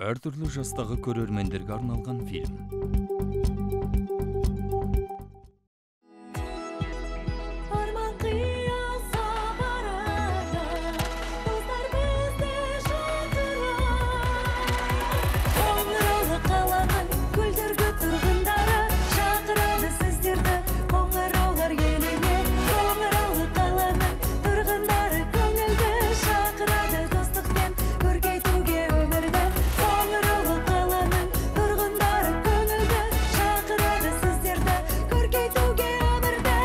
Әртүрлі жастағы көрермендерге арналған фильм. Арман қияса барады, достар бізді шақырар. Қоңыраулы қаланың көлдіргі тұрғындары шақырады сіздерді қоңыраулар еліне. Қоңыраулы қаланың тұрғындары көңілді шақырады достықпен көркейтуге өмірді. Қоңыраулы қаланың тұрғындары көңілді шақырады сіздерді көркейтуге өмірді.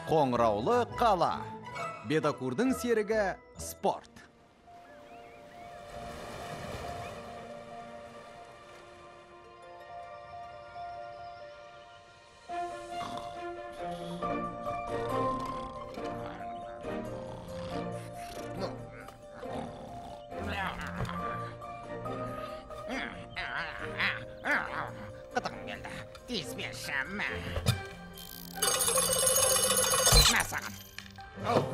Қоңыраулы қала. Бедакурдың серігі спорт. Қытығым келді. Тиіспеші, мә. Мә саған. Оу.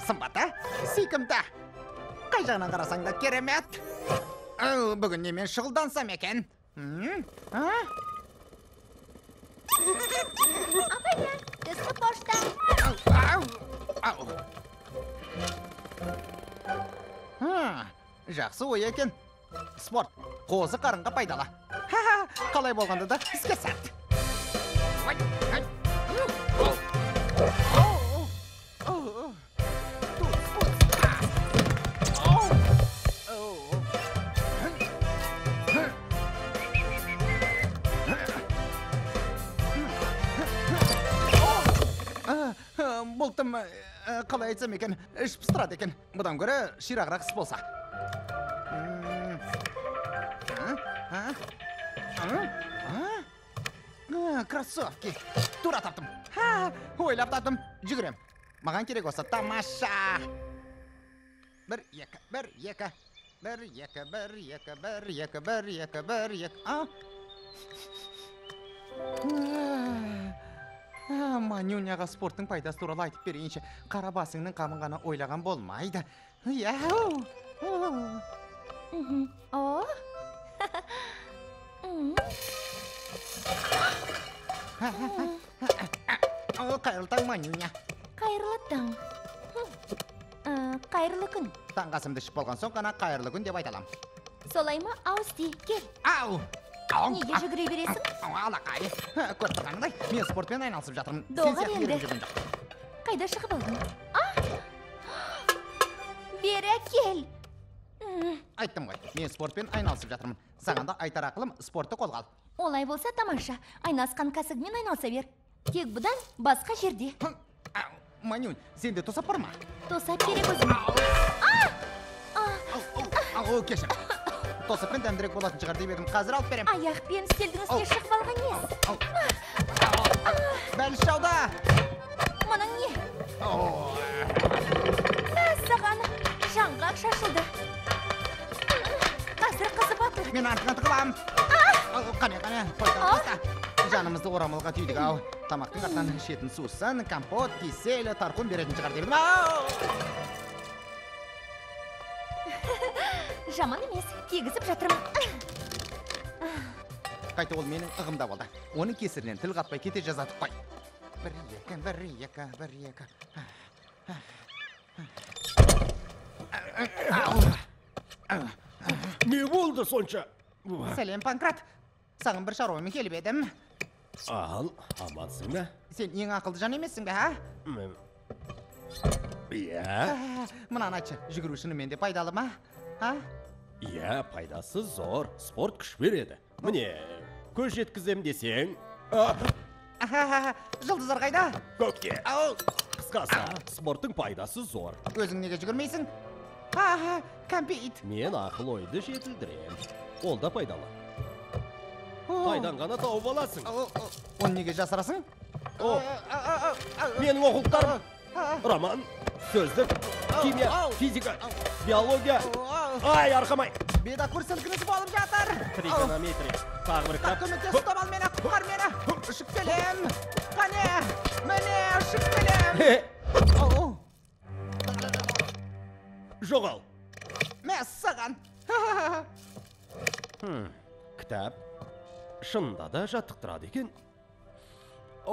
Сымбат, а? Сүйкімді. Қай жағынан қарасаң да керемет. Ау, бүгін немен шұғылдансам екен? М? А? Апая, түскі пошта. Ау, ау, ау. А, жақсы ой екен. Спорт қозы қарынға пайдалы. Ха-ха, қалай болғанда да іске сәт. Ой, ай, у, оу, оу, оу, оу. Тут, тут, а. Оу, оу. Хм, хм. А, а, бұл тым, қалай айтсам екен, іш пыстырады екен. Бұдан гөрі ширағырақ іс болса. М, а, а, а, а? А, кроссовки. Тура таптым. Ха, ойлап таптым. Жүгірем. Маған керек осы тамаша. Бір, екі, бір, екі. Бір, екі, бір, екі, бір, екі, бір, екі, бір, екі. А? А, Манюняға спорттың пайдасы туралы айтып берейінші. Қара басыңның қамын ғана ойлаған болмайды. Яу! Мгм. О. М. О, қайырлы таң, Манюня. Қайырлы таң. Хм. Қайырлы күн. Таңғы асымды ішіп болған соң ғана қайырлы күн деп айта аламын. Солай ма? Ауыз ти, кел. Ау! Ау! Неге жүгіре бересің? Ау, алақай. Көріп тұрғаныңдай, мен спортпен айналысып жатырмын. Сен Доғар сияқты енді. еріп жүрген жоқ. Қайда шығып алдың? А? Бері кел. Айттым ғой, мен спортпен айналысып жатырмын. Саған да айтар ақылым, спортты қолға ал. Олай болса тамаша. Айналысқан кәсібімен айналыса бер. Тек бұдан басқа жерде. Хм, ау, Манюнь, сен де тосап барма. Тосап керек өзім. Ау, ау, ау, кешір. Тосаппен дәмдірек болатын шығар деп едім. Қазір алып берем. Аяқпен үстелдің үстіне шығып алған несі? Ау, ау, ау. Бәліш жауда. Мұның не? О, Мәссаған, жаңғақ шашылды. Қазір қызып атылады. Мен артыңа тығылам. Ау, қане, қане, қой, таста. Жанымызды орамалға түйдік ау. Тамақтың артынан ішетін сусын, компот, кисель, тарқун беретін шығар деп едім. Ау! Жаман емес, кигізіп жатырмын. Қайта ол менің ығымда болды. Оның кесірінен тіл қатпай кете жаздадық қой. Бір, екі, бір, екі, бір, екі. Ау! Не болды сонша? Сәлем, Панкрат. Саған бір шаруамен келіп едім. Ал, амансың ба? Сен ең ақылды жан емессің бе, а? Иә. А, мынаны айтшы, жүгіру шынымен де пайдалы ма? А? Иә, пайдасы зор. Спорт күш береді. Міне, көз жеткізем десең. А, Ахаха, жұлдыздар қайда? Көкте. Ау! Қысқасы, спорттың пайдасы зор. Өзің неге жүгірмейсің? Аха, кәмпит. Мен ақыл ойды жетілдірем. Ол да пайдалы. О. Қайдан ғана тауып аласың? О, о, оны неге жасырасың? О, менің оқулықтарым. Роман, сөздік, химия, физика, биология. Ай, арқамай. Бедакур сілкінісі болып жатыр. Тригонометрия. Тағы бір кітап. Көмектес, ұстап ал мені, құтқар мені. Ұшып келем. Қане, міне ұшып келем. Жоғал. Мәссаған. Кітап шынында да жаттықтырады екен. 1,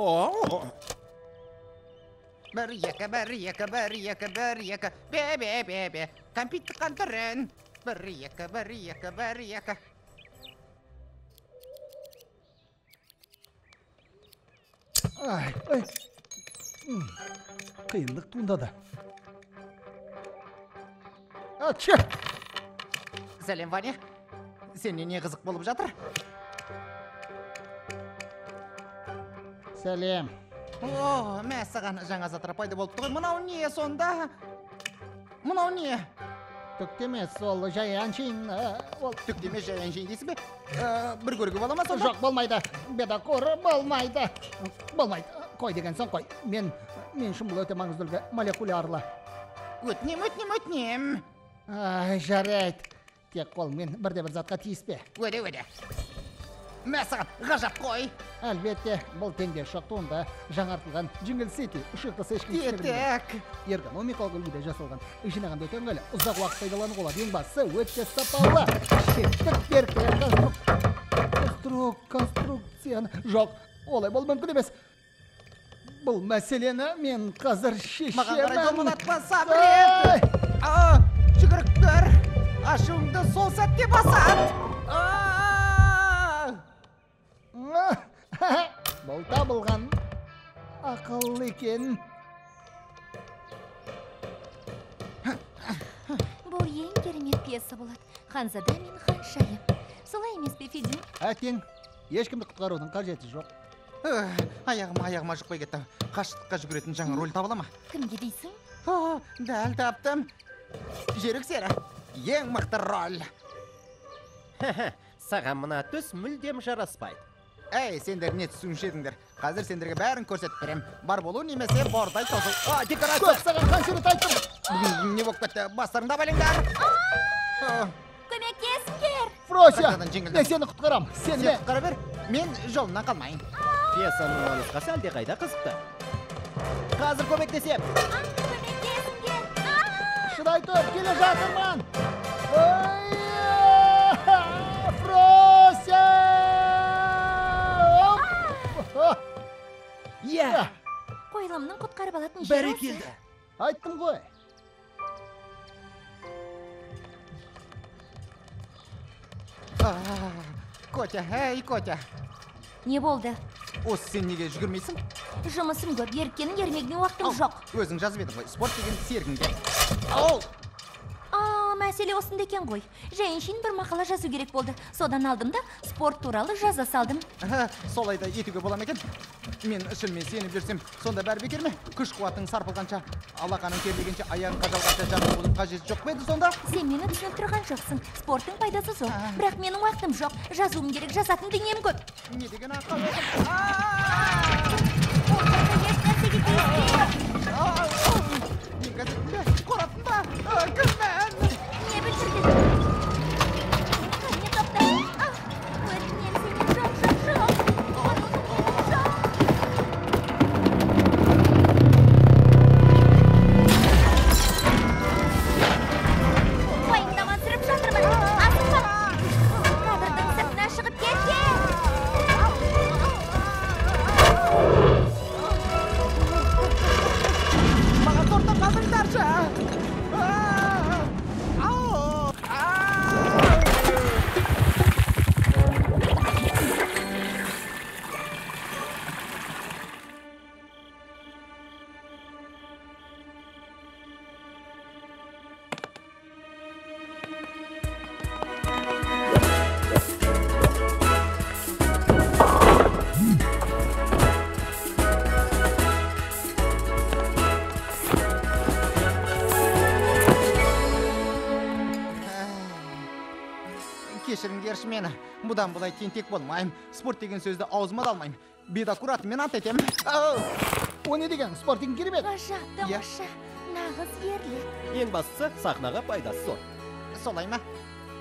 2, 1, 2, 1, 2, 1, 2, бе, бе, бе, бе. Кәмпит қантырын. 1, 2, 1, 2, 1, 2. Ай, ай. Қиындық туындады. Атшы! Сәлем, Ваня. Сенен не қызық болып жатыр? Сәлем. О, мәссаған, жаңа заттар пайда болыпты ғой. Мынау не сонда? Мынау не? Түк емес, ол жай әншейін. Ол түк емес, жай әншейін дейсің бе? Бір көруге бола ма сонда? Жоқ, болмайды. Бедакур, болмайды. Болмайды. Қой деген соң қой. Мен үшін бұл өте маңызды үлгі, молекулярлы. Өтінем, өтінем, өтінем. Ай, жарайды. Тек қолыңмен бірде-бір затқа тиіспе. Уәде, уәде. Мәссаған, ғажап қой. Әлбетте, бұл теңдесі жоқ туынды, жаңартылған Jingle City ұшықтысы ешкім түсінбейді. Эргономикалық үлгіде жасалған. Жинағанда өте ыңғайлы, ұзақ уақыт пайдалануға болады. Ең бастысы өте сапалы. Шектік беріктігі конструкцияны. Жоқ, олай болу мүмкін емес. Бұл мәселені мен қазір шешемін. Маған қарай домалатпа, Сабрет! Жүгіріп көр, ашуыңды сол сәтте басады. Бұл табылған ақыл екен. Бұл ең керемет пьеса болады. Ханзада мен ханшайым. Солай емес пе, Федин? Әттең, ешкімді құтқарудың қажеті жоқ. Аяғыма жұқпай кетті. Қашықтыққа жүгіретін жаңа роль табыла ма? Кімге дейсің? Дәл таптым. Жерік сері. Ең мықты роль. Саған мына түс мүлдем жараспайды. Әй, сендер не түсінші едіңдер? Қазір сендерге бәрін көрсетіп берем. Бар болу немесе бордай тозу. Декорация! Көп саған қанша рет айттым. Не болып кетті? Бастарыңды абайлаңдар. Көмектесіңдер! Фрося, мен сені құтқарам. Сен құтқара бер, мен жолымнан қалмайын. Пьесаның нұсқасы әлдеқайда қызықты. Қазір көмектесем. Көмектесіңдер! Шыдай тұр, келе жатырмын. Фрося! Иә! Қойылымның құтқарып алатын жері осы. Бәрекелді. Айттым ғой. Котя, әй, Котя. Не болды? Осы сен неге жүгірмейсің? Жұмысым көп, еріккеннің ермегіне уақытым жоқ. Өзің жазып едің ғой, спорт деген серігіңде. Мәселе осында екен ғой. Жайыншин бір мақала жазу керек болды. Содан алдым да спорт туралы жаза салдым. Солай да етуге бола ма екен? Мен шынымен сеніп жүрсем, сонда бәрі бекер ме? Күш қуатың сарпылғанша, алақаның терлегенше, аяғың қажалғанша жаттығудың қажеті жоқ па еді сонда? Сен мені түсініп тұрған жоқсың. Спорттың пайдасы зор. Бірақ менің уақытым жоқ. Жазуым керек, жазатын дүнием көп. Не деген ақыл? Ешнәрсеге тиіспе! Мен газеттің бе? Қоратын ба? Кіммін? Не бүлдірдің? Қане тоқта! Өтінем сенен, жоқ, жоқ, жоқ! Жоқ! Уайымдама түсіріп жатырмын! Асықпа! Кадрдың сыртына шығып кетпе! Маған тоқтап қалдыңдаршы! Кешіріңдерші мені. Бұдан бұлай тентек болмаймын. Спорт деген сөзді аузыма да алмаймын. Бедакур атымен ант етемін. О, не деген спорт деген керемет. Ғажап, тамаша, нағыз ерлік. Ең бастысы сахнаға пайдасы зор. Солай ма?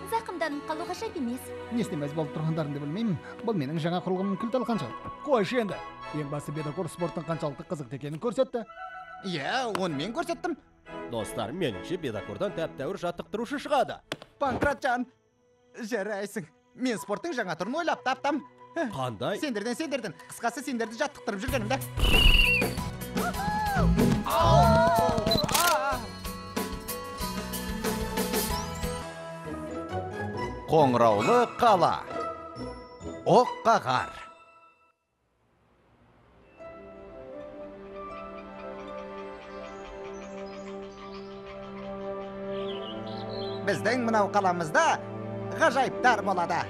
Зақымданып қалу ғажап емес. Несіне мәз болып тұрғандарыңды білмеймін. Бұл менің жаңа құрылғымның күл талқан шығар. Қойшы енді. Ең басы Бедокур спорттың қаншалықты қызықты екенін көрсетті. Иә, оны мен көрсеттім. Достар, меніңше Бедокурдан тәп-тәуір жаттықтырушы шығады. Панкратжан, жарайсың. Мен спорттың жаңа түрін ойлап таптым. Қандай? Сендерден. Қысқасы сендерді жаттықтырып жүргенімді. Қоңыраулы қала. Оқ қағар. Біздің мынау қаламызда ғажайыптар болады.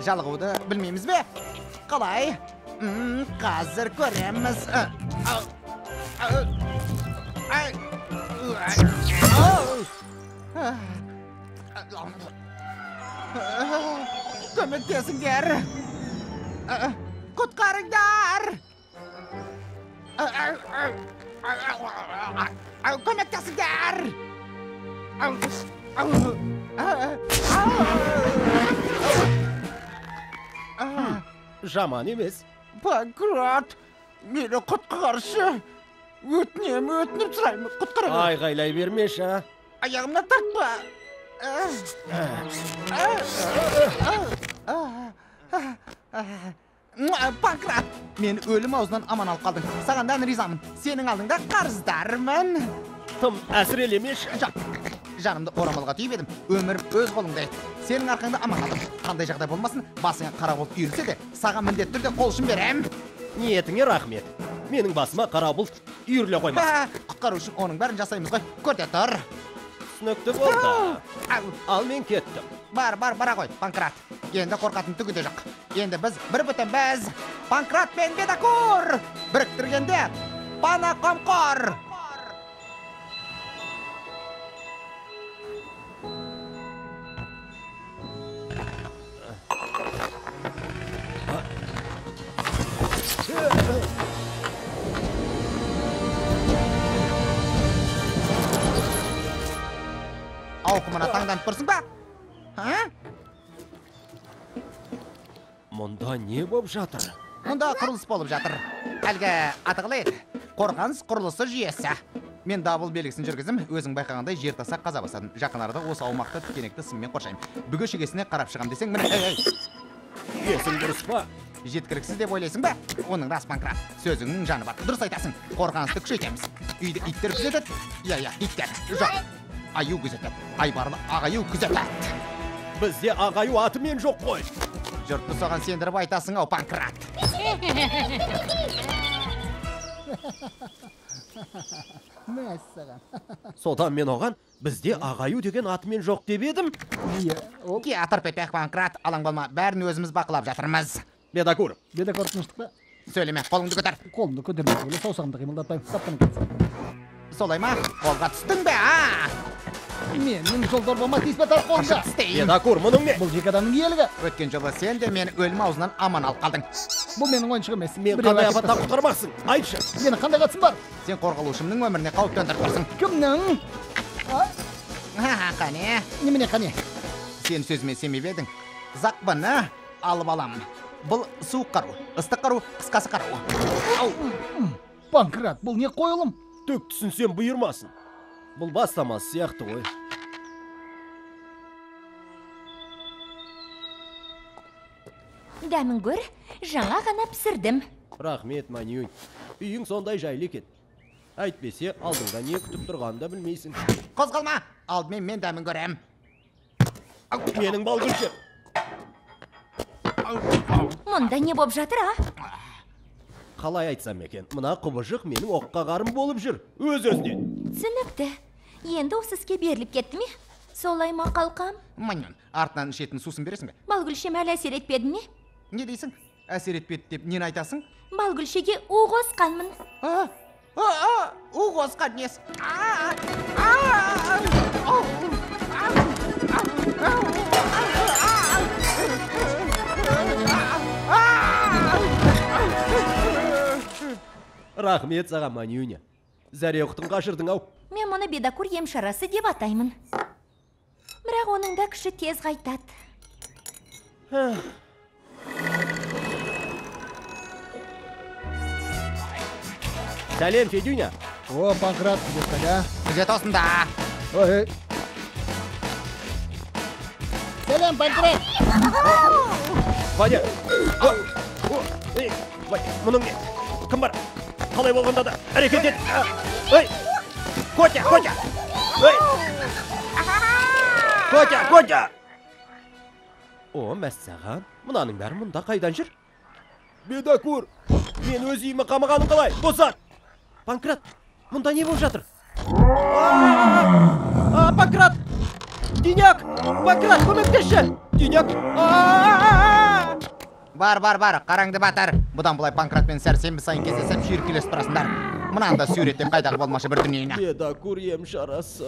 Жалығуды білмейміз бе? Қалай? Қазір көреміз. Көмектесіңдер! Құтқарыңдар! Көмектесіңдер! Жаман емес. Панкрат, мені құтқаршы. Өтінем, өтініп сұраймын, құтқара гөр. Айғайлай бермеші, а? Аяғымнан тартпа. Панкрат, мен өлім аузынан аман алып қалдың. Саған да ризамын. Сенің алдыңда қарыздармын. Тым әсірелемеші. Жоқ, жанымды орамалға түйіп едім. Өмірім өз қолыңда еді. Сенің арқаңда аман қалдым. Қандай жағдай болмасын, басыңа қара бұлт үйірілсе де, саған міндетті түрде қол ұшын берем. Ниетіңе рахмет. Менің басыма қара бұлт үйіріле қоймас. Құтқару үшін оның бәрін жасаймыз ғой. Көрте тұр. Түсінікті болды. Ал мен кеттім. Бар, бар, бара ғой, Панкрат. Енді қорқатын түгі де жоқ. Енді біз бір бүтінбіз. Панкрат пен Бедокур біріктіргенде пана қамқор. Ауқымына таңданып тұрсың ба? Мұнда не боп жатыр? Мұнда құрылыс болып жатыр. Әлгі аты қалай еді? Қорғаныс құрылысы жүйесі. Мен дабыл белгісін жүргізім, өзің байқағандай жер таса қаза бастадым. Жақын арада осы аумақты тікенекті сыммен қоршаймын. Бүге шегесіне қарап шығам десең, міне, ей, ей. Есің дұрыс па? Жеткіліксіз деп ойлайсың ба? Оның рас, Панкрат. Сөзіңнің жаны бар. Дұрыс айтасың. Қорғанысты күшейтеміз. Үйді иттер күзетеді. Иә, иә, иттер. Жоқ. Аю күзетеді. Айбарлы ақ аю күзетеді. Бізде ақ аю атымен жоқ қой. Жұртты соған сендіріп айтасың ау, Панкрат. Мәссаған. Содан мен оған бізде ақ аю деген атымен жоқ деп едім. Ке, атырп етпе, Панкрат, алаң болма, бәрін өзіміз бақылап жатырмыз. Бедокур. Бедокур тыныштық па? Сөйлеме, қолыңды көтер. Қолымды көтермей түгілі, саусағымды қимылдатпаймын. Тапқан екенсің. Солай ма? Қолға түстің бе, а? Менің жол дорбама тиіспе, тарт қолыңды. Бедокур, мұның не? Бұл жеке адамның иелігі. Өткен жолы сен де мені өлім аузынан аман алып қалдың. Бұл менің ойыншығым емес. Мен қандай апаттан құтқармақсың? Айтшы. Менің қандай қатысым бар? Сен қорғалушымның өміріне қауіп төндіріп тұрсың. Кімнің? Қане? Немене қане? Сен сөзіме сенбей едің. Зақпаны алып алам. Бұл суық қару, ыстық қару, қысқасы қару. Панкрат, бұл не қойылым? Түк түсінсем бұйырмасын. Бұл бастамасы сияқты ғой. Дәмін көр, жаңа ғана пісірдім. Рахмет, Манюнь. Үйің сондай жайлы екен. Әйтпесе, алдыңда не күтіп тұрғанын да білмейсің. Қозғалма, алдымен мен дәмін көрем. Менің балгүлшем. Мұнда не боп жатыр, а? Қалай айтсам екен, мына құбыжық менің оққа қарым болып жүр, өз-өзінен. Түсінікті. Енді осы іске беріліп кетті ме? Солай ма, қалқам? Манюнь, артынан ішетін сусын бересің бе? Балгүлшем әлі әсер етпеді ме? Не дейсің? Әсер етпеді деп нені айтасың? Балгүлшеге у қосқанмын. У қосқан несі? Рахмет саған, Манюня. Зәре құтын қашырдың ау. Мен мұны Бедокур ем шарасы деп атаймын. Бірақ оның да күші тез қайтады. Сәлем, Федюня. О, Панкрат, күзет. Күзет осында. Ой. Сәлем, Панкрат. Ваня. Мұның не? Кім бар? Қалай болғанда да әрекет ет. Ой! Котя, Котя! Ой! Котя, Котя! О, мәссаған, мынаның бәрі мұнда қайдан жүр? Бедокур, мен өз үйіме қамағаным қалай? Босат! Панкрат, мұнда не болып жатыр? Панкрат! Диняк! Панкрат, көмектесші! Диняк! Бар, бар, бар, қараңды батыр. Бұдан былай Панкратпен сәрсенбі сайын кездесіп шүйіркелесіп тұрасыңдар. Мынаны да суреттеп қайдағы болмашы бір дүниені. Бедокур ем шарасы.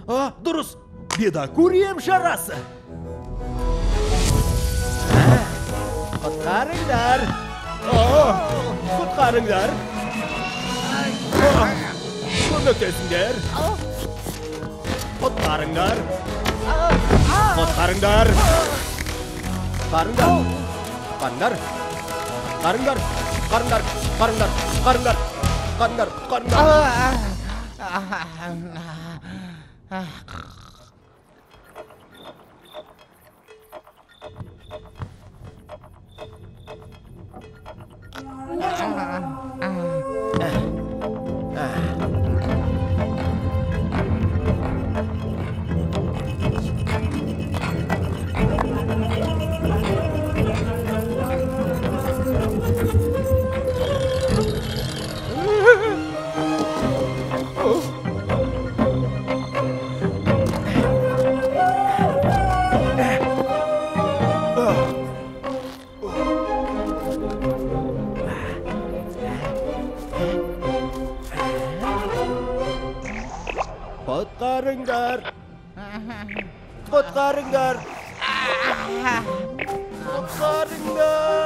А, дұрыс. Бедокур ем шарасы. Құтқарыңдар. Құтқарыңдар. Көмектесіңдер. Құтқарыңдар. Құтқарыңдар. Құтқарыңдар. Қарыңдар, қарыңдар, қарыңдар, қарыңдар, қарыңдар, қарыңдар, қарыңдар. Құтқарыңдар! Құтқарыңдар! Құтқарыңдар!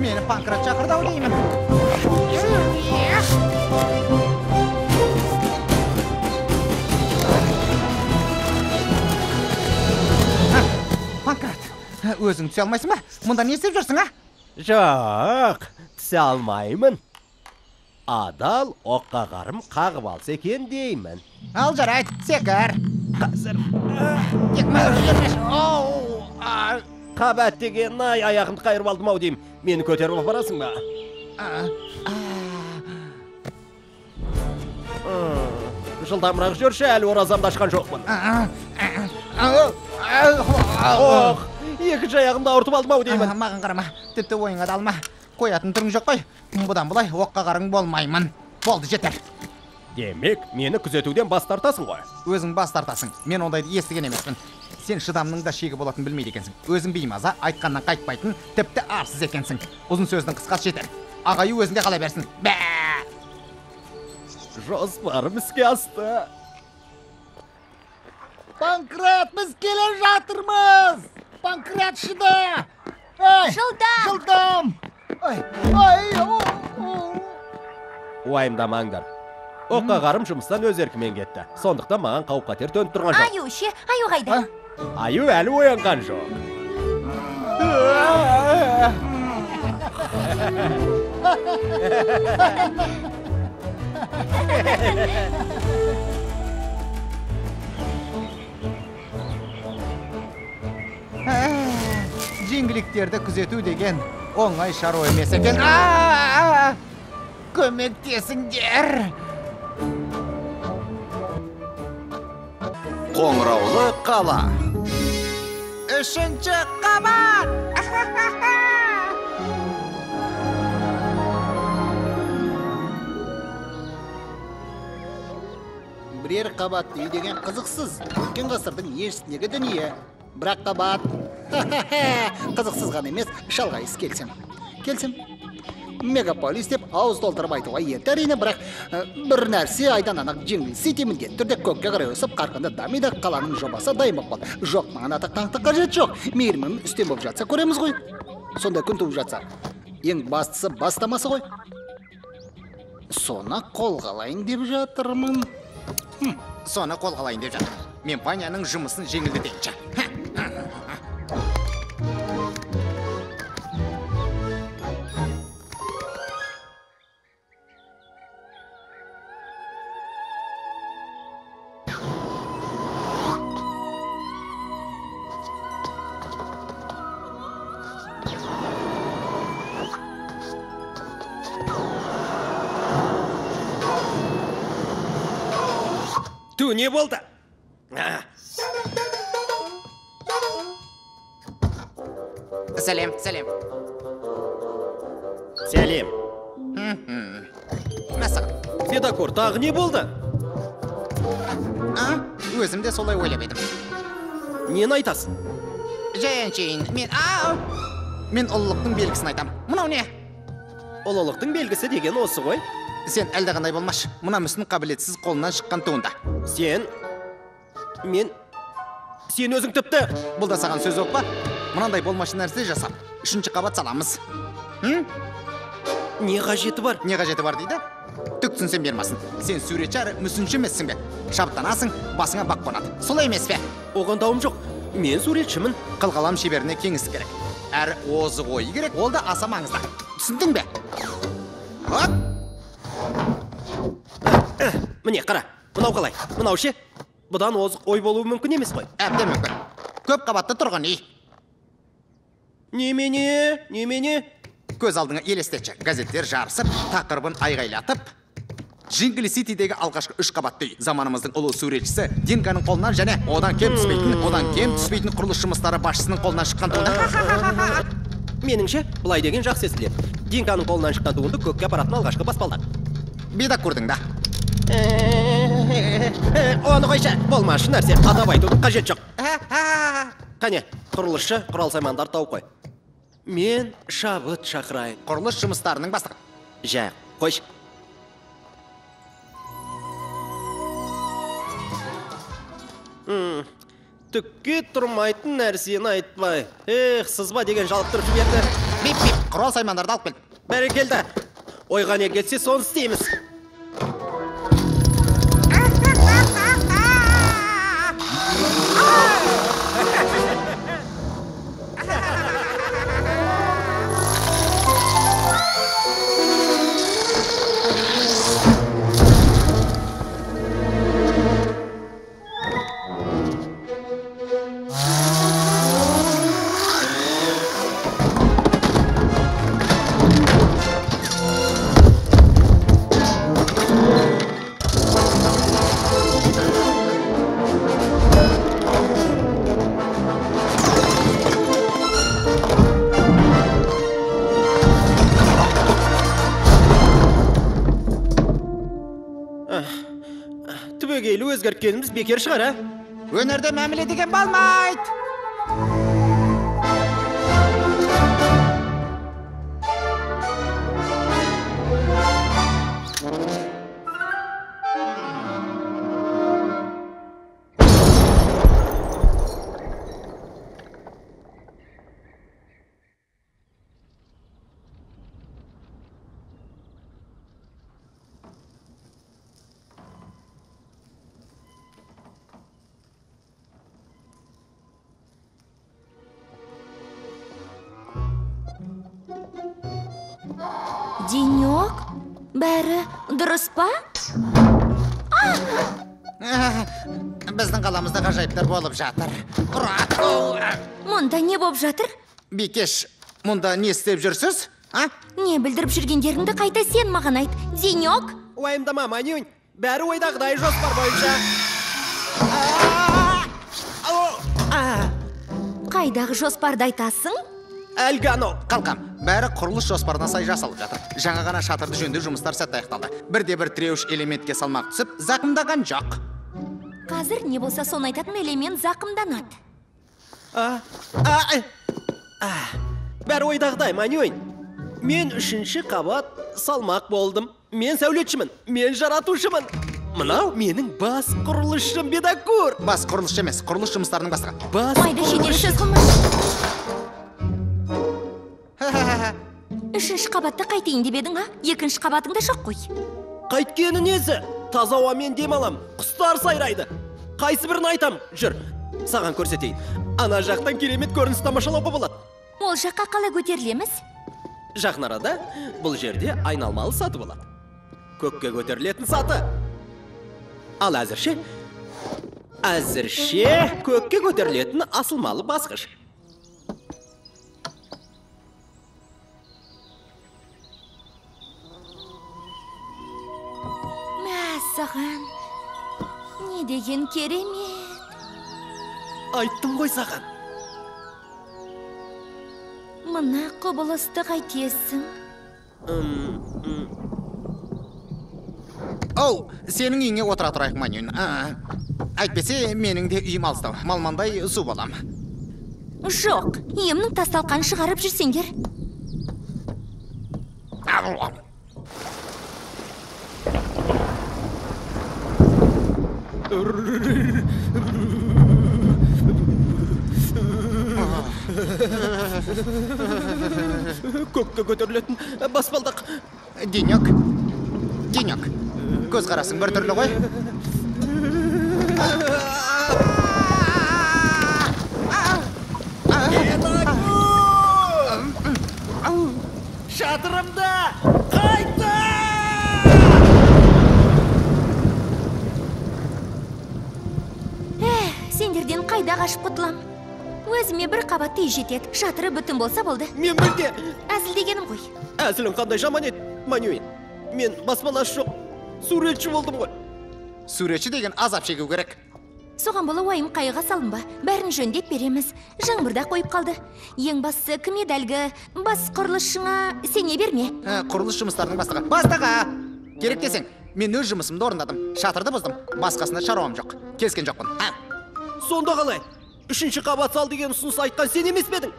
Мені Панкрат шақырды ау деймін. Панкрат, өзің түсе алмайсың ба? Мұнда не істеп жүрсің, а? Жоқ, түсе алмаймын. Адал оққағарым қағып алса екен деймін. Ал жарайды, секір. Қазір. Тек маған жібермеші. Қабат деген ай, аяғымды қайырып алдым ау деймін. Мені көтеріп апарасың ба? Жылдамырақ жүрші, әлі оразамды ашқан жоқпын. Ох, екінші аяғымды ауыртып алдым ау деймін. Маған қарама, тіпті ойыңа да алма. Қоятын түрің жоқ қой. Бұдан былай оққағарың болмаймын. Болды, жетер. Демек, мені күзетуден бас тартасың ғой. Өзің бас тартасың. Мен ондайды естіген емеспін. Сен шыдамның да шегі болатын білмейді екенсің. Өзің беймаза, айтқаннан қайтпайтын, тіпті арсыз екенсің. Ұзын сөздің қысқасы жетер. Ағайы өзінде қала берсін. Бә! Жоспарым іске асты. Панкрат, біз келе жатырмыз! Панкрат, шыда! Жылдам! Жылдам! Ай, ай, Уайымдамаңдар. Оққағарым жұмыстан өз еркімен кетті. Сондықтан маған қауіп-қатер төніп тұрған жоқ. Аю ше, аю қайда? Аю әлі оянған жоқ. Жеңгіліктерді күзету деген оңай шаруа емес екен. Көмектесіңдер! Қоңыраулы қала. Үшінші қабат! Бірер қабатты үй деген қызықсыз. Өткен ғасырдың еншісіндегі дүние. Бірақ қабат қызықсыз ғана емес, шалғайсыз келсем. Келсем. Мегаполис деп ауыз толтырып айтуға ерте әрине, бірақ бір нәрсе айдан анық жеңіл сити міндетті түрде көкке қарай өсіп, қарқынды дамиды, қаланың жобасы дайын болып қалды. Жоқ, маған атақ даңқты қажет жоқ. Мейірімім үстем болып жатса көреміз ғой. Сондай күн туып жатса. Ең бастысы бастамасы ғой. Соны қолға алайын деп жатырмын. Соны қолға алайын деп жатырмын. Мен Ваняның жұмысын жеңілдетейінші. Ту, не болды? Сәлем, сәлем. Сәлем. Мәссаған. Бедакур, тағы не болды? Өзім де солай ойлап едім. Нені айтасың? Жай әншейін, мен ұлылықтың белгісін айтам. Мынау не? Ұлылықтың белгісі деген осы ғой. Сен әлдеқандай болмашы. Мына мүсін қабілетсіз қолынан шыққан туынды. Сен, мен, сен өзің тіпті. Бұл да саған сөз оппа. Мынандай болмашы нәрсе жасап, 3-ші қабат саламыз. Не қажеті бар? Не қажеті бар дейді? Түк түсінсем бермасын. Сен суретші әрі мүсінші емессің бе? Шабыттанасың, басыңа бақ қонады. Солай емес пе? Оған дауым жоқ. Мен суретшімін. Қылқалам шеберіне кеңістік керек. Әрі озық ойы керек, ол да аса маңызды. Түсіндің бе? Оп! Міне, қара. Мынау қалай? Мынау ше? Бұдан озық ой болуы мүмкін емес қой. Әбден мүмкін. Көп қабатты тұрғын үй. Немене? Немене? Көз алдыңа елестетші. Газеттер жарысып, тақырыбын айғайлатып, Джингли Ситидегі алғашқы 3 қабатты үй. Заманымыздың ұлы суретшісі Динканың қолынан және одан кем түспейтін құрылыс жұмыстары басшысының қолынан шыққан туынды. Меніңше, былай деген жақсы естіледі. Динканың қолынан шыққан туынды көкке апаратын алғашқы баспалдақ. Бедакурдың да. Оны қойшы, болмашы нәрсе, атап айтудың қажеті жоқ. Қане, құрылысшы құрал-саймандарды тауып қой. Мен шабыт шақырайын. Құрылыс жұмыстарының бастығы. Жә, қойшы. Түкке тұрмайтын нәрсені айтпай. Эх, сызба деген жалықтырып жіберді. Бип-бип, құрал-саймандарды алып кел. Бәрекелді. Ойға не келсе, соны істейміз. Түбегейлі өзгерткеніміз бекер шығар, ә? Өнерде мәміле деген болмайды. Денек, бәрі дұрыс па? Біздің қаламызда ғажайыптар болып жатыр. Мұнда не болып жатыр? Бикеш, мұнда не істеп жүрсіз? Не білдіріп жүргендеріңді қайта сен маған айт. Денек? Уайымдама, Манюнь, бәрі ойдағыдай жоспар бойынша. Қайдағы жоспарды айтасың? Әлгі анау. Қалқам, бәрі құрылыс жоспарына сай жасалып жатыр. Жаңа ғана шатырды жөндеу жұмыстар сәтті аяқталды. Бірде-бір тіреуіш элементке салмақ түсіп, зақымдаған жоқ. Қазір не болса соны айтатын элемент зақымданады. Бәрі ойдағыдай, Манюнь. Мен 3-ші қабат салмақ болдым. Мен сәулетшімін, мен жаратушымын. Мынау менің бас құрылысшым Бедакур. Бас құрылысшы емес, құрылыс жұмыстарының бастығы. Бас Майда шенері сөз қылма. 3-ші қабатты қайтейін деп едің, а? 2-ші қабатыңда жоқ қой. Қайткені несі? Таза ауамен дем алам, құстар сайрайды. Қайсы бірін айтам? Жүр, саған көрсетейін. Ана жақтан керемет көрініс тамашалауға болады. Ол жаққа қалай көтерілеміз? Жақын арада бұл жерде айналмалы саты болады. Көкке көтерілетін саты. Ал әзірше көкке көтерілетін асылмалы басқыш. Мәссаған, не деген керемет. Айттым ғой саған. Мына құбылысты қайтесің? Оу, сенің үйіңе отыра тұрайық, Манюн. Әйтпесе, менің де үйім алыстау. Малмандай су болам. Жоқ, үйімнің тас-талқанын шығарып жүрсеңдер. Көкке көтерілетін баспалдақ. Денек, Денек, көзқарасың бір түрлі ғой. Шатырымда қайта! Сендерден қайда қашып құтылам? Өзіме бір қабатты үй жетеді. Шатыры бүтін болса болды. Мен мүлде әзілдегенім ғой. Әзілің қандай жаман еді, Манюин. Мен баспанасы жоқ суретші болдым ғой. Суретші деген азап шегу керек. Соған бола уайым қайғыға салынба. Бәрін жөндеп береміз. Жаңбыр да қойып қалды. Ең бастысы кім еді әлгі? Бас құрылысшыңа сене берме. Құрылыс жұмыстарының бастығы. Бастығы! Керек десең, мен өз жұмысымды орындадым. Шатырды бұздым. Басқасына шаруам жоқ. Келіскен жоқпын. Сонда қалай? Үшінші қабат сал деген ұсыныс айтқан сен емес пе едің?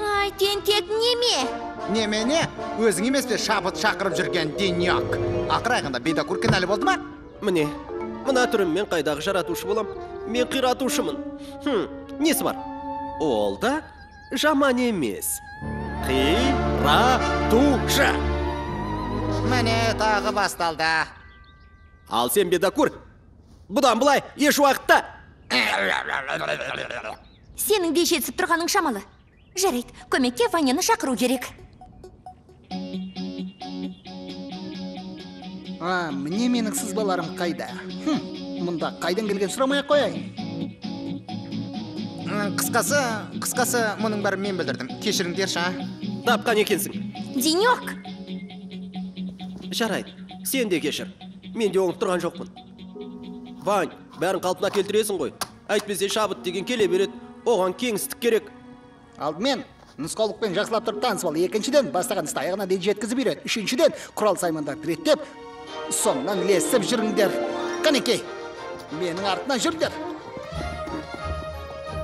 Ай, тентек неме? Немене? Өзің емес пе шабыт шақырып жүрген Денек? Ақыр аяғында Бедокур кінәлі болды ма? Міне, мына түріммен қайдағы жаратушы болам? Мен қиратушымын. Несі бар? Ол да жаман емес. Қиратушы. Міне, тағы басталды. Ал сен, Бедокур, бұдан былай еш уақытта. Сенің де жетісіп тұрғаның шамалы. Жарайды, көмекке Ваняны шақыру керек. Міне менің сызбаларым қайда? Мұнда қайдан келген сұрамай қояйын. Қысқасы, мұның бәрін мен білдірдім. Кешіріңдерші, а? Тапқан екенсің. Денек! Жарайды, сен де кешір. Мен де оңып тұрған жоқпын. Вань, бәрін қалпына келтіресің ғой. Әйтпесе шабыт деген келе береді. Оған кеңістік керек. Алдымен нұсқаулықпен жақсылап тұрып танысып ал. Екіншіден, бастаған істі аяғына дейін жеткізіп үйрен. Үшіншіден, құрал саймандарды реттеп, соңынан ілесіп жүріңдер. Қанекей, менің артынан жүріңдер.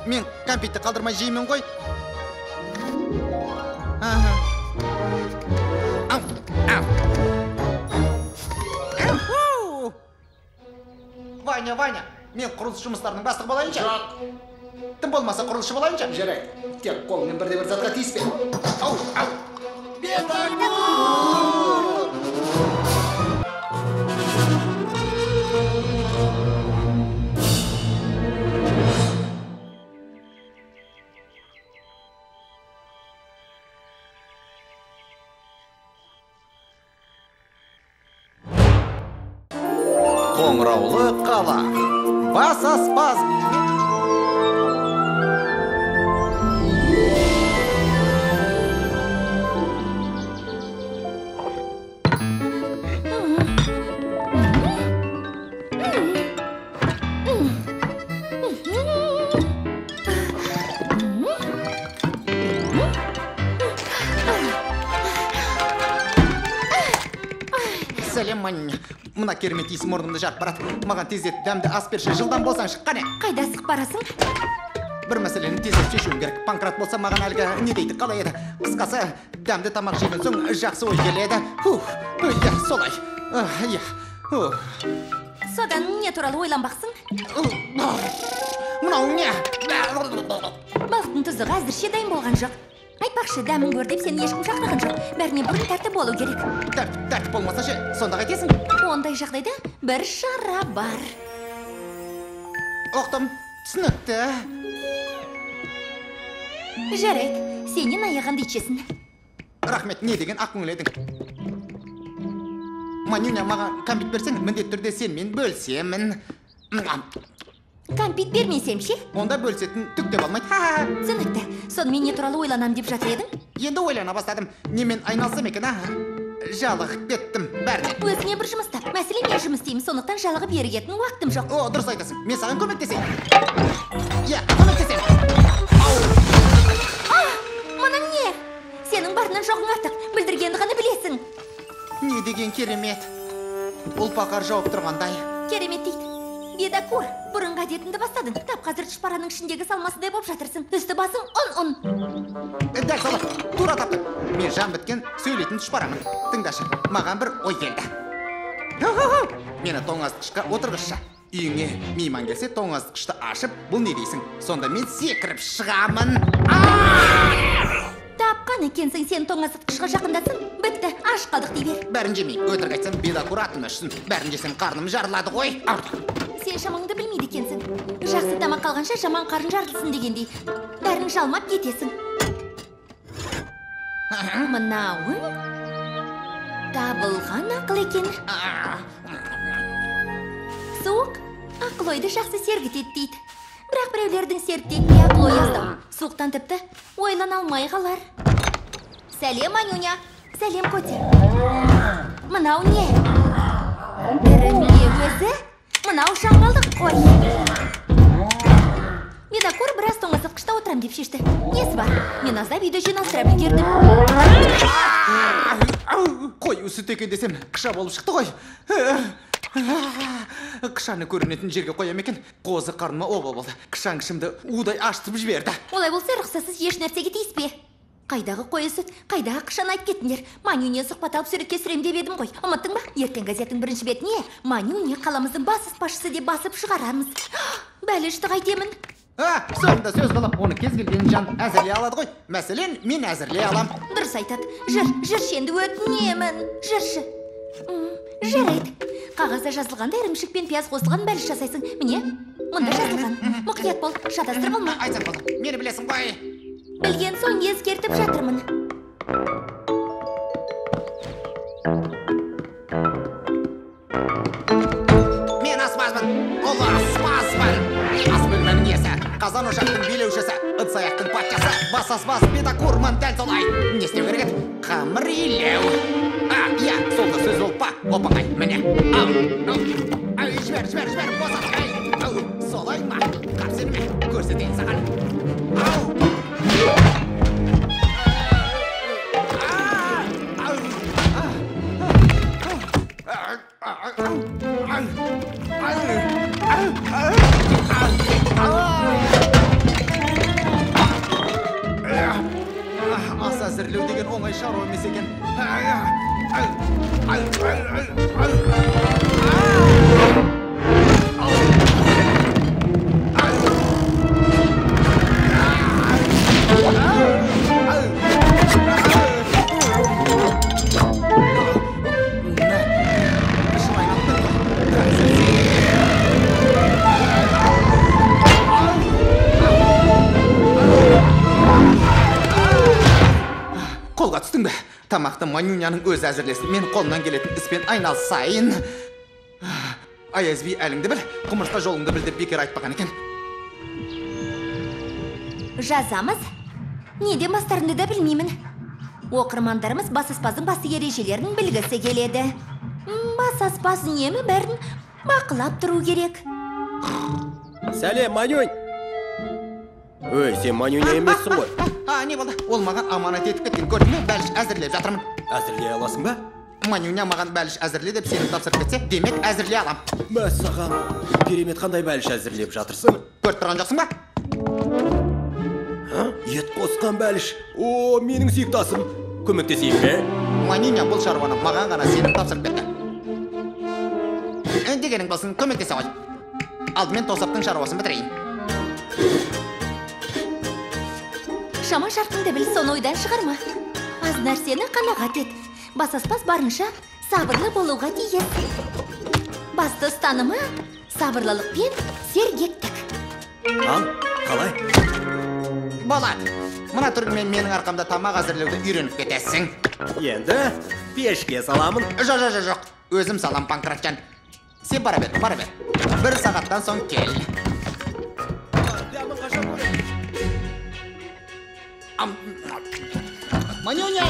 Мен кәмпитті қалдырмай жеймін ғой. Ваня, Ваня, мен құрылыс жұмыстарының бастығы болайыншы? Жоқ. Тым болмаса құрылысшы болайыншы? Жарайды, тек қолыңмен бірде-бір затқа тиіспе. Ау, ау. Бедокур! Қоңыраулы қала. Бас аспаз. Сәлем, Манюня. Мына керемет иіс мұрнымды жарып барады. Маған тездет дәмді ас берші, жылдам болсаңшы, қане. Қайда асығып барасың? Бір мәселені тездетіп шешуім керек. Панкрат болса маған әлгі не дейді, қалай еді? Қысқасы, дәмді тамақ жеген соң жақсы ой келеді. Фух, иә, солай. Иә. Содан не туралы ойланбақсың? Мынау не? Балықтың тұзығы әзірше дайын болған жоқ. Айтпақшы, дәмін көр деп сені ешкім шақырған жоқ. Бәрінен бұрын тәртіп болу керек. Тәртіп болмаса ше, сонда қайтесің? Ондай жағдайда бір шара бар. Ұқтым, түсінікті. Жарайды, сенен аяғанды итшесін. Рахмет, не деген ақ көңіл едің. Манюня, маған кәмпит берсең, міндетті түрде сенімен бөлісемін. Кәмпит бермесем ше? Онда бөлісетін түк те болмайды. Түсінікті. Сонымен не туралы ойланам деп жатыр едің? Енді ойлана бастадым. Немен айналсам екен, а? Жалығып кеттім бәрінен. Өзіңе бір жұмыс тап. Мәселен, мен жұмыс істеймін, сондықтан жалығып ерігетін уақытым жоқ. О, дұрыс айтасың. Мен саған көмектесейін. Иә, көмектесемін. Мұның не? Сенің барынан жоғың артық. Бүлдіргенді ғана білесің. Не деген керемет. Ұлпа қар жауып тұрғандай. Керемет дейді. Бедакур, бұрынғы әдетіңді бастадың. Тап қазір тұшпараның ішіндегі салмасындай боп жатырсың. Үсті басың ұн-ұн. Дәл солай, тура таптың. Мен жан біткен сөйлейтін тұшпарамын. Тыңдашы, маған бір ой келді. Мені тоңазытқышқа отырғызшы. Үйіңе мейман келсе, тоңазытқышты ашып, бұл не дейсің? Сонда мен секіріп шығамын. Тапқан екенсің, сен тоңазытқышқа жақындасын. Бітті, аш қалдық дей бер. Бәрін жемеймін. Өтірік айтсам, Бедакур атым өшсін. Бәрін жесем, қарным жарылады ғой. Сен шамаңды білмейді екенсің. Жақсы тамақ қалғанша жаман қарын жарылсын дегендей. Бәрін жалмап кетесің. Мынауың табылған ақыл екен. Суық ақыл ойды жақсы сергітеді дейді. Бірақ біреулердің серіктетіне ақыл ой аздау. Суықтан тіпті ойлана алмай қалар. Сәлем, Манюня. Сәлем, Коте. Мынау не? Бірі не өзі? Мынау шамалдық қой. Бедакур біраз тоңазытқышта отырам деп шешті. Несі бар? Мен аздап үйді жинастыра үлгердім. Қой, сүт екен десем, қыша болып шықты ғой. Қышаны көрінетін жерге қоям екен. Қозы қарныма оба болды. Қышаң ішімді удай ашытып жіберді. Олай болса, рұқсатсыз еш нәрсеге тиіспе. Қайдағы қойы сүт, қайдағы қышаны айтып кетіңдер. Манюня сұхбат алып суретке түсірем деп едім ғой. Ұмыттың ба? Ертең газеттің бірінші бетіне Манюня қаламыздың бас аспазшысы деп басып шығарамыз. Бәлішті қайтемін. Соңында сөз қылып, оны кез келген жан әзірлей алады ғой. Мәселен, мен әзірлей алам. Дұрыс айтады. Жүр, жүрші енді өтінемін. Жүрші. Жарайды. Қағазда жазылғанда ірімшік пен пияз қосылған бәліш жасайсың. Міне, мұнда жазылған. Мұқият бол, шатастырып алма. Айтсам болды, мені білесің ғой. Білген соң ескертіп жатырмын. Мен аспазбын, ұлы аспазбын. Ас бөлменің иесі, қазан ошақтың билеушісі, ыдыс аяқтың патшасы, бас аспаз Бедакурмын дәл солай. Не істеу керек еді? Қамыр илеу. Иә, сол да сөз болып па? Оп-оңай, міне. Жібер, жібер, жібер, босат. Солай ма? Қап сеніме, көрсетейін саған. Ас әзірлеу деген оңай шаруа емес екен. Қолға түстің бе? Тамақты Манюняның өзі әзірлесін. Мен қолымнан келетін іспен айналысайын. Аяз би әліңді біл, құмырсқа жолыңды біл деп бекер айтпаған екен. Жазамыз. Неден бастарымды да білмеймін. Оқырмандарымыз бас аспаздың басты ережелерін білгісі келеді. Бас аспаз үнемі бәрін бақылап тұру керек. Сәлем, Манюнь! Өй, сен Манюня емессің ғой. Не болды? Ол маған аманат етіп кеткен. Көрдің бе? Бәліш әзірлеп жатырмын. Әзірлей аласың ба? Манюня маған бәліш әзірле деп сеніп тапсырып кетсе, демек әзірлей алам. Мәссаған, керемет, қандай бәліш әзірлеп жатырсың? Көріп тұрған жоқсың ба? Ет қосқан бәліш. О, менің сүйікті асым. Көмектесейін бе? Манюня бұл шаруаны маған ғана сеніп тапсырып кетті. Дегенің болсын, көмектесе ғой. Алдымен тосаптың шаруасын бітірейін. Шама шарқыңды біл, соны ойдан шығарма. Аз нәрсені қанағат ет. Бас аспаз барынша сабырлы болуға тиіс. Басты ұстанымы сабырлылық пен сергектік. Ал, қалай? Болады. Мына түріңмен менің арқамда тамақ әзірлеуді үйреніп кетесің. Енді пешке саламын. Жоқ, жоқ. Өзім салам, Панкратжан. Сен бара бер, бара бер. 1 сағаттан соң кел. Манюня!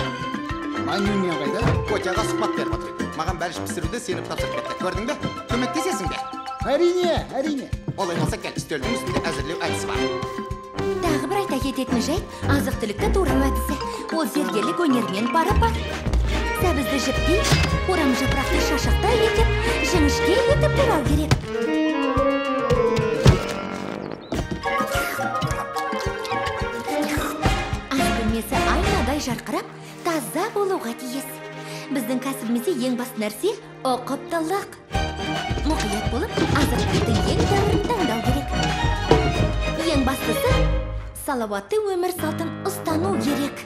Манюня қайда? Котяға сұхбат беріп отыр. Маған бәліш пісіруді сеніп тапсырып кетті. Көрдің бе? Көмектесесің бе? Әрине, әрине. Олай болса кел, үстелдің үстінде әзірлеу әдісі бар. Тағы бір айта кететін жайт, азық-түлікті турау әдісі. Ол зергерлік өнермен пара-пар. Сәбізді жіптей, орам жапырақты шашақтай етіп, жіңішке етіп турау керек. Ас бөлмесі айнадай жарқырап, таза болуға тиіс. Біздің кәсібімізде ең басты нәрсе ұқыптылық. Мұқият болып, азық-түліктің ең тәуірін таңдау керек. Ең бастысы, салауатты өмір салтын ұстану керек.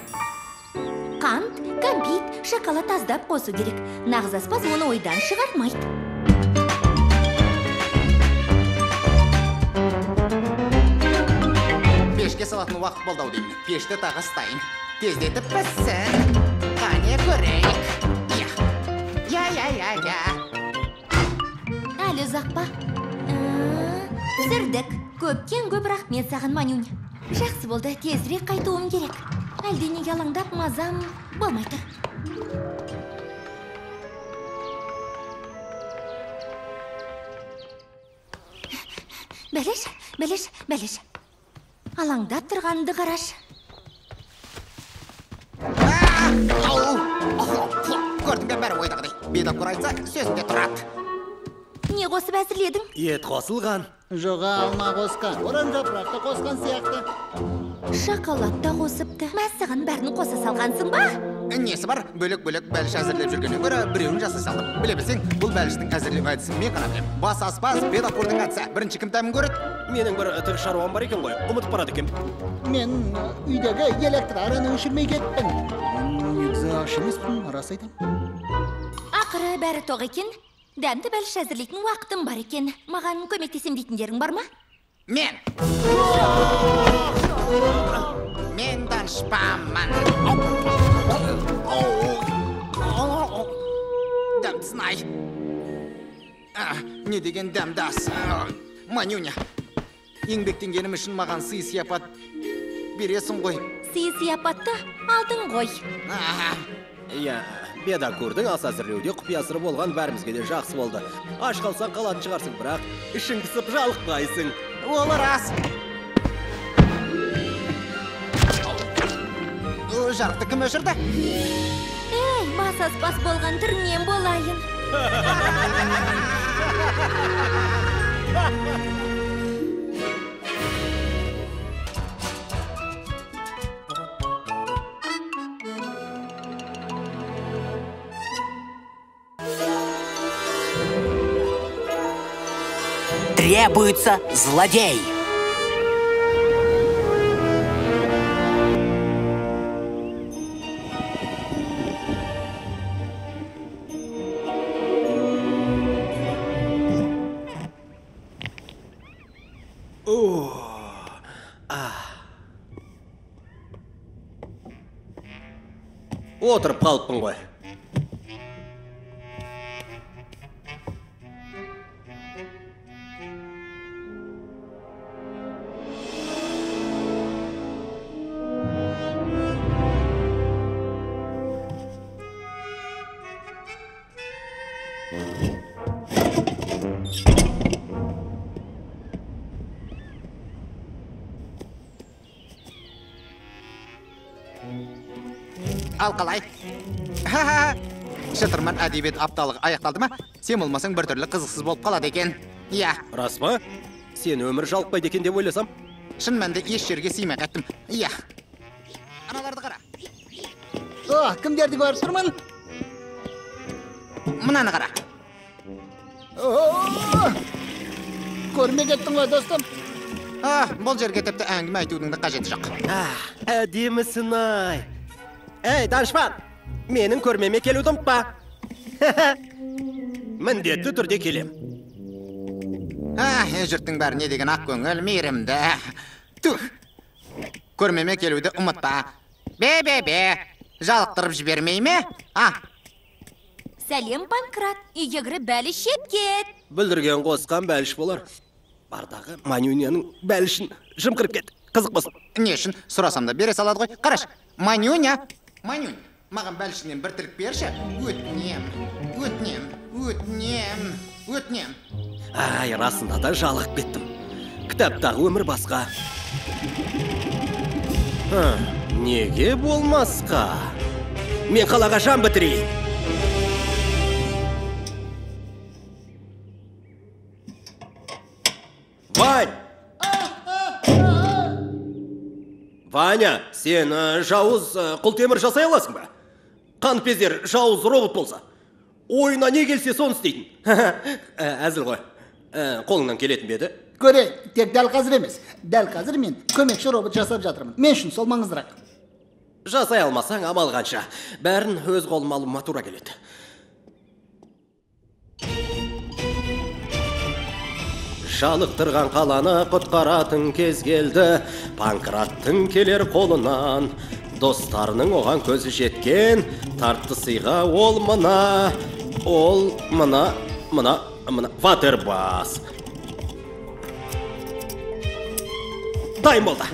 Қант, кәмпит, шоколад аздап қосу керек. Нағыз аспаз оны ойдан шығармайды. Пешке салатын уақыт болды ау деймін. Пешті тағы ыстайын. Тездетіп піссін. Қане көрейік. Я, я, я, я. Әлі ұзақ па? Пісірдік. Көптен көп рахмет саған, Манюня. Жақсы болды, тезірек қайтуым керек. Әлденеге алаңдап мазам болмай тұр. Бәлеш, бәлеш, бәлеш. Алаңдап тұрғанды қараш. Көрдің бе, бәрі ойдағыдай. Бедакур айтса, сөзінде тұрады. Не қосып әзірледің? Ет қосылған. Жоға, алма қосқан. Орам жапырақты қосқан сияқты. Шоколад та қосыпты. Мәссаған, бәрін қоса салғансың ба? Несі бар? Бөлек-бөлек бәліш әзірлеп жүргеннен гөрі біреуін жасай салдым. Біле білсең, бұл бәліштің әзірлеу әдісін мен ғана білемін. Бас аспаз Бедакурдың әдісі. Бірінші кім дәмін көреді? Менің бір тік шаруам бар екен ғой. Ұмытып барады екен. Мен үйдегі электр араны өшірмей кеттім. Негізі аш емеспін, рас айтам. Ақыры бәрі тоқ екен. Дәмді бәліш әзірлейтін уақытым бар екен. Маған көмектесем дейтіндерің бар ма? Мен! Мен данышпанмын. Дәмдісін ай. Не деген дәмді ас. Манюня, еңбектенгенім үшін маған сый-сияпат бересің ғой. Сый-сияпатты алдың ғой. Иә, Бедакурдың ас әзірлеуде құпия сыры болған бәрімізге де жақсы болды. Аш қалсаң қалатын шығарсың, бірақ ішің пысып жалықпайсың. Ол рас. Жарықты кім өшірді? Ей, бас аспаз болған түріңнен болайын. Требуется злодей. Отырып қалыппын ғой. Ал қалай? Ха-ха! Шытырман әдебиет апталығы аяқталды ма? Сен болмасаң біртүрлі қызықсыз болып қалады екен. Иә. Рас па? Сен өмір жалықпайды екен деп ойласам? Шын мәнде еш жерге сыймай қайттым. Иә. Аналарды қара. О, кімдерді көріп тұрмын? Мынаны қара. Көрмей кеттің ғой, достым. Бұл жерге тіпті әңгіме айтудың да қажеті жоқ. Әдемісін-ай. Әй, данышпан, менің көрмеме келуді ұмытпа. Міндетті түрде келем. Жұрттың бәрі не деген ақ көңіл, мейірімді. Тух! Көрмеме келуді ұмытпа. Бе-бе-бе! Жалықтырып жібермей ме? А! Сәлем, Панкрат. Үйге кіріп бәліш жеп кет. Бүлдірген қосқан бәліш болар. Бардағы Манюняның бәлішін жымқырып кет. Қызық болсын. Не үшін? Сұрасам да бере салады ғой. Қараш, Манюня! Манюнь, маған бәлішіңнен бір тілік берші. Өтінем, өтінем, өтінем, өтінем. Ай, расында да жалығып кеттім. Кітаптағы өмір басқа. Неге болмасқа? Мен қалаға жан бітірейін. Вань! Ваня, сен жауыз құлтемір жасай аласың ба? Қаныпезер жауыз робот болса, ойына не келсе соны істейтін. Әзіл ғой. Қолыңнан келетін бе еді? Көрейін, тек дәл қазір емес. Дәл қазір мен көмекші робот жасап жатырмын. Мен үшін сол маңыздырақ. Жасай алмасаң амал қанша. Бәрін өз қолыма алуыма тура келеді. Жалықтырған қаланы құтқаратын кез келді. Панкраттың келер қолынан. Достарының оған көзі жеткен. Тартты сыйға ол мына, ол мына, мына, мына. Ватербас. Дайын болды.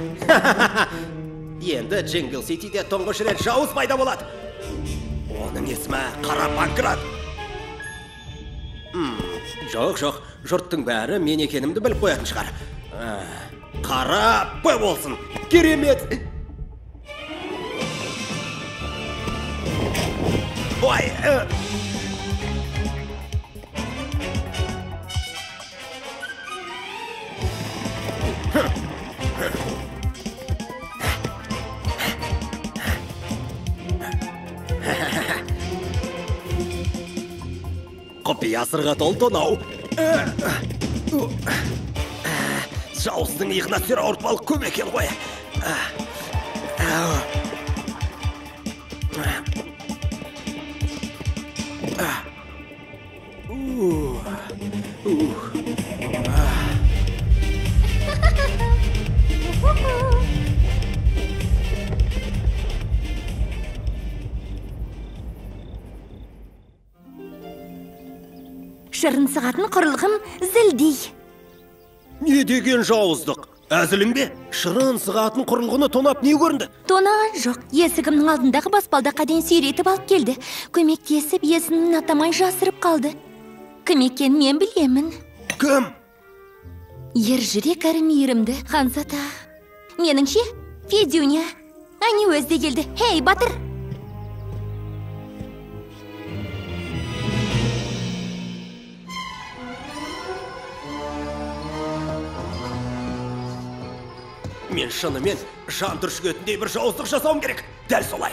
Енді Джингл Ситиде тұңғыш рет жауыз пайда болады. Оның есімі Қара Панкрат. Жоқ, жоқ, жұрттың бәрі мен екенімді біліп қоятын шығар. Қара П болсын. Керемет. Ой. Құпия сырға толы тонау. Жауыздың иығына түсер ауыртпалық көп екен ғой. Шырын сығатын құрылғым зілдей. Не деген жауыздық? Әзілің бе? Шырын сығатын құрылғыны тонап не көрінді? Тонаған жоқ. Есігімнің алдындағы баспалдаққа дейін сүйретіп алып келді. Көмектесіп, есімін атамай жасырып қалды. Кім екенін мен білемін. Кім? Ер жүрек әрі мейірімді ханзада. Меніңше, Федюня. Әне өзі де келді. Хей, батыр! Мен шынымен жан түршігетіндей бір жауыздық жасауым керек. Дәл солай.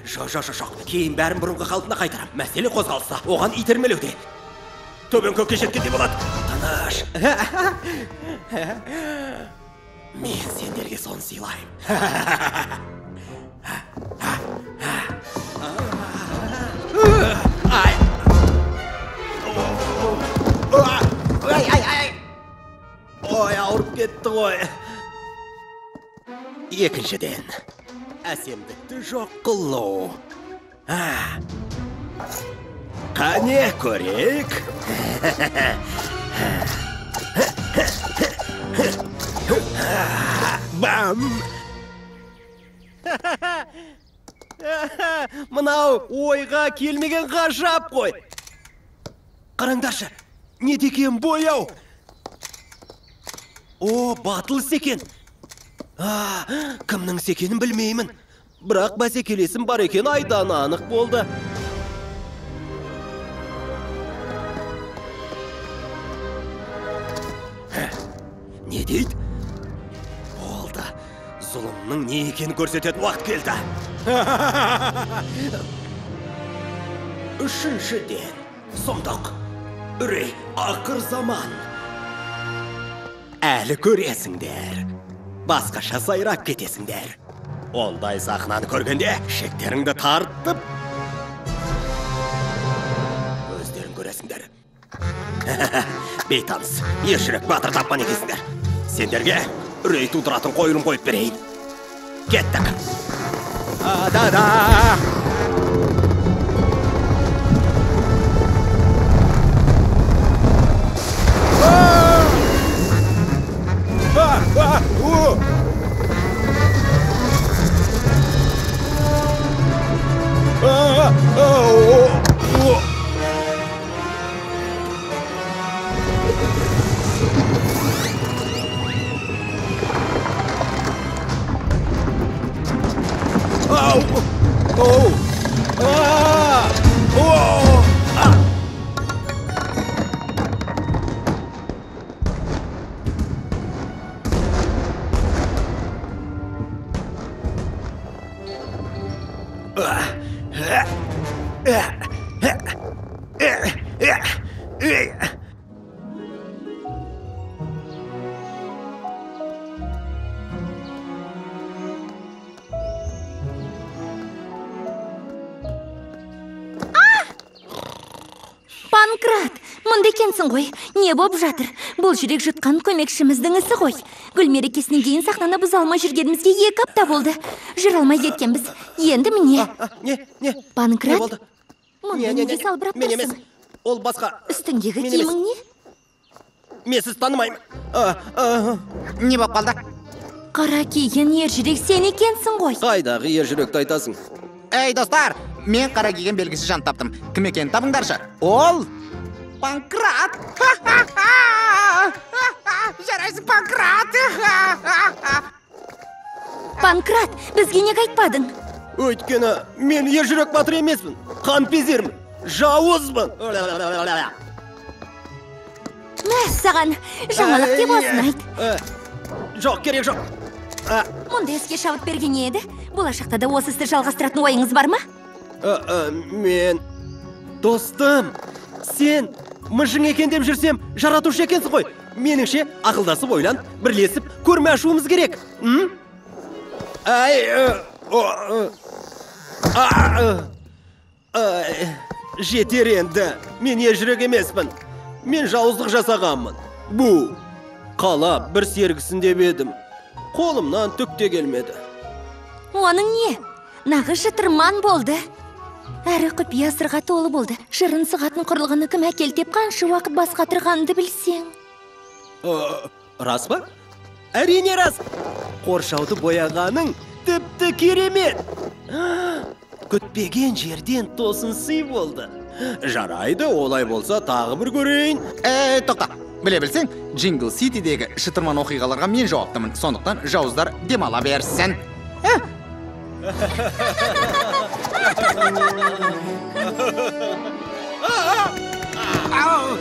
Жоқ, жоқ, жоқ. Кейін бәрін бұрынғы қалпына қайтарам. Мәселе қозғалыста, оған итермелеуде. Төбең көкке жеткендей болады. Тыныш. Мен сендерге соны сыйлаймын. Ай! Ай, ай, ай! Ой, ауырып кетті ғой. Екіншіден, әсемдікті жоқ қылу. Қане көрейік. Бам! Мынау ойға келмеген ғажап қой. Қараңдаршы, не деген бояу. О, батыл іс екен. Кімнің іс екенін білмеймін. Бірақ бәсекелесім бар екен айдан анық болды. Не дейді? Болды. Зұлымның не екенін көрсететін уақыт келді. Үшіншіден, сұмдық, үрей, ақыр заман. Әлі көресіңдер. Басқаша сайрап кетесіңдер. Ондай сахнаны көргенде шектеріңді тартып, өздерің көресіңдер. Бейтаныс, ержүрек батыр тапқан екенсіңдер. Сендерге үрей тудыратын қойылым қойып берейін. Кеттік. Да-да. Панкрат, мұнда екенсің ғой. Не боп жатыр? Бұл жүрек жұтқан көмекшіміздің ісі ғой. Гүл мерекесінен кейін сахнаны бұза алмай жүргенімізге 2 апта болды. Жүре алмай кеткенбіз. Енді міне. Не? Панкрат, мұнда неге салбырап тұрсың? Ол басқа. Үстіңдегі киімің не? Мен сізді танымаймын. Не боп қалды? Қара киген ержүрек сен екенсің ғой. Қайдағы ержүректі айтасың? Ей, достар, мен қара киген белгісіз жан таптым. Кім екенін табыңдаршы. Ол Панкрат. Жарайсың, Панкрат. Панкрат, бізге неге айтпадың? Өйткені мен ержүрек батыр емеспін, қанпезермін, жауызбын. Мәссаған, жаңалық деп осыны айт. Жоқ, керек жоқ. Мұндай іске шабыт берген не еді? Болашақта да осы істі жалғастыратын ойыңыз бар ма? Мен... Достым, сен мыжың екен деп жүрсем, жаратушы екенсің ғой. Меніңше, ақылдасып ойлан, бірлесіп, көрме ашуымыз керек. Жетер енді, мен ержүрек емеспін. Мен жауыздық жасағанмын. Бу, қала бір сергісін деп едім. Қолымнан түк те келмеді. Оның не? Нағыз шытырман болды. Әрі құпия сырға толы болды. Жырын сығатын құрылғыны кім әкелді деп қанша уақыт бас қатырғанды білсең. Рас па? Әрине рас. Қоршауды бояғаның тіпті керемет. Күтпеген жерден тосын сый болды. Жарайды, олай болса тағы бір көрейін. Тоқта. Біле білсең, Джингл Ситидегі шытырман оқиғаларға мен жауаптымын. Сондықтан жауыздар демала берсін. Ау!